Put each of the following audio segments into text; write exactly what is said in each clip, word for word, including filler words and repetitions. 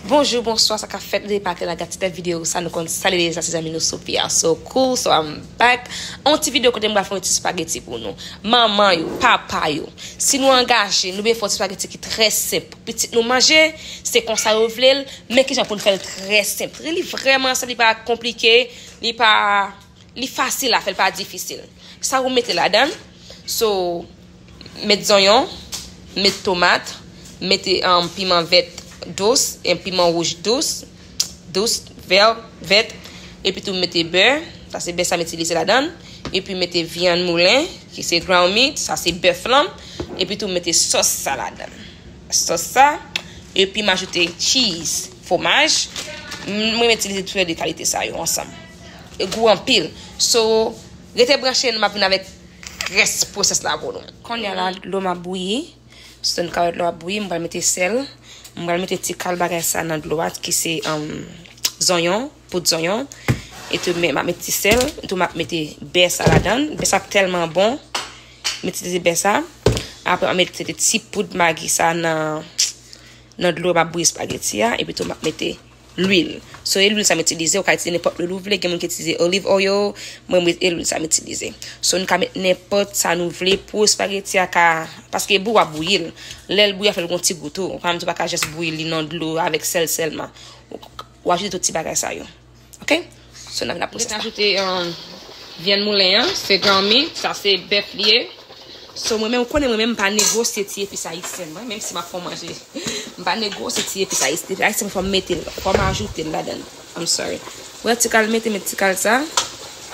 Bonjou, bonswa, sa k ap fèt, depi maten la, gade tèt videyo sa, nou konn sa li ye, sa se zanmi nou Sophia. So cool, so I'm back. On ti videyo kote m pral fè yon ti spageti pou nou. Manman yo, papa yo, si nou angaje, nou bezwen fè yon ti spageti ki trè senp pou pitit nou manje, se konsa yo vle l, men kijan pou n fè l trè senp. Li vrèman senp, li pa konplike, li pa, li fasil a fè, li pa difisil. Sa ou mete ladan l, so, met zonyon, met tomat, mete, um, piman vèt dous, en piman wouj dous, dous, vè, vèt, epi tou mete bè, sa se bè sa m itilize ladan l, epi mete vyann moulen, ki se ground meat, sa se bèf lan, epi tou mete sòs sa ladan l. Sòs sa, epi m ajoute cheese, fwomaj. M, mwen itilize tou lè de kalite sa yo ansanm. E gou anpil. So, rete branche, m ap vin avèk rès pwosès la pou nou. Kounye a la, dlo m ap bouyi. So, n ka wè dlo ap bouyi, m pral mete sèl. M pral mete ti kal bagay sa nan dlo a, ki se, um, zonyon, poud zonyon. E tou, m ap mete ti sèl, tou m ap mete bè sa ladan. Bè sa tèlman bon. M itilize bè sa. Apre, m ap mete ti poud magi sa nan, nan dlo m ap bouyi espageti a. Epi tou, m ap mete lwil. So, e lwil sa m itilize, ou ka itilize nenpòt lwil ou vle. Gen moun ki itilize olive oil, mwen, mwen, e lwil sa m itilize. So, nou ka met nenpòt sa nou vle pou espageti a ka, paske bou w ap bouyi l. Lè l bouyi a fè l gon ti gou tou. Ou pa menm tou pa ka jis bouyi li nan dlo avèk sèl sèlman. Ou, ou ajoute tout ti bagay sa yo. Ok? So, n ap vin ap pwosès la. Mwen ajoute, um, vyann moulen an, se ground meat, sa se bèf li ye. So, mwen menm, ou konnen mwen menm, m pa negosye ti epis ayisyen, mwen, menm si m ap fè manje. M pa negosye ti epis ayisyen. Ti epis ayisyen, fò m mete l, fò m ajoute l ladan l. I'm sorry. Wè, ti kal mete, met ti kal sa.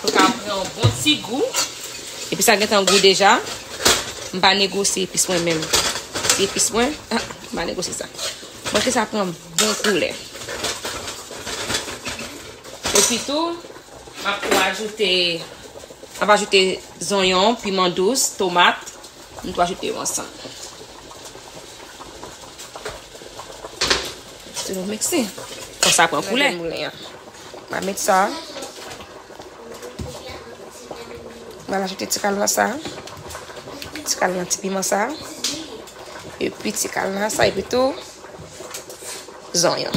Pou ka pran yon bon ti gou. Epi sa gentan gou deja. M pa negosye epis mwen menm. Ti epis mwen, ah, m pa negosye sa. Mwen ke sa pran bon koulè. Epi tou, m ap tou ajoute, m ap ajoute zonyon, piman dous, tomat. M tou ajoute yo ansanm. Tou nou mikse. Konsa pran koulè. Mwen met sa. Mwen ajoute ti kal nan sa. Ti kal nan ti piman sa. Epi ti kal nan sa. Epi tou zonyon.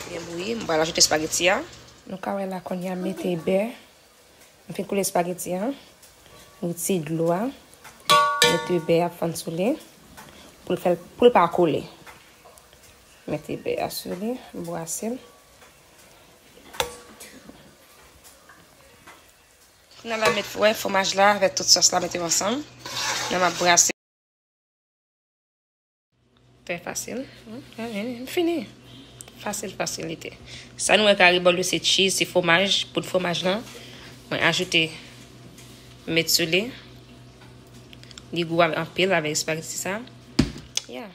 Byen bouyi. Mwen pral ajoute espageti a. Nou ka wè la kounye a mete bè. M fin koule espageti a. Retire dlo a. Mete bè a fann sou li. Pou l fè l, pou l pa kole. Mete bè a sou li. Brase l. Kounye a la met, wè, fwomaj la avèk tout sòs la mete yo ansanm. Nan m ap brase. Trè fasil. Fini. Fasil, fasilite. Sa nou wè ka rebòl yo se cheese, se fwomaj, poud fwomaj lan. Mwen ajoute, met sou li. Li gou anpil avèk espageti sa. Yeah.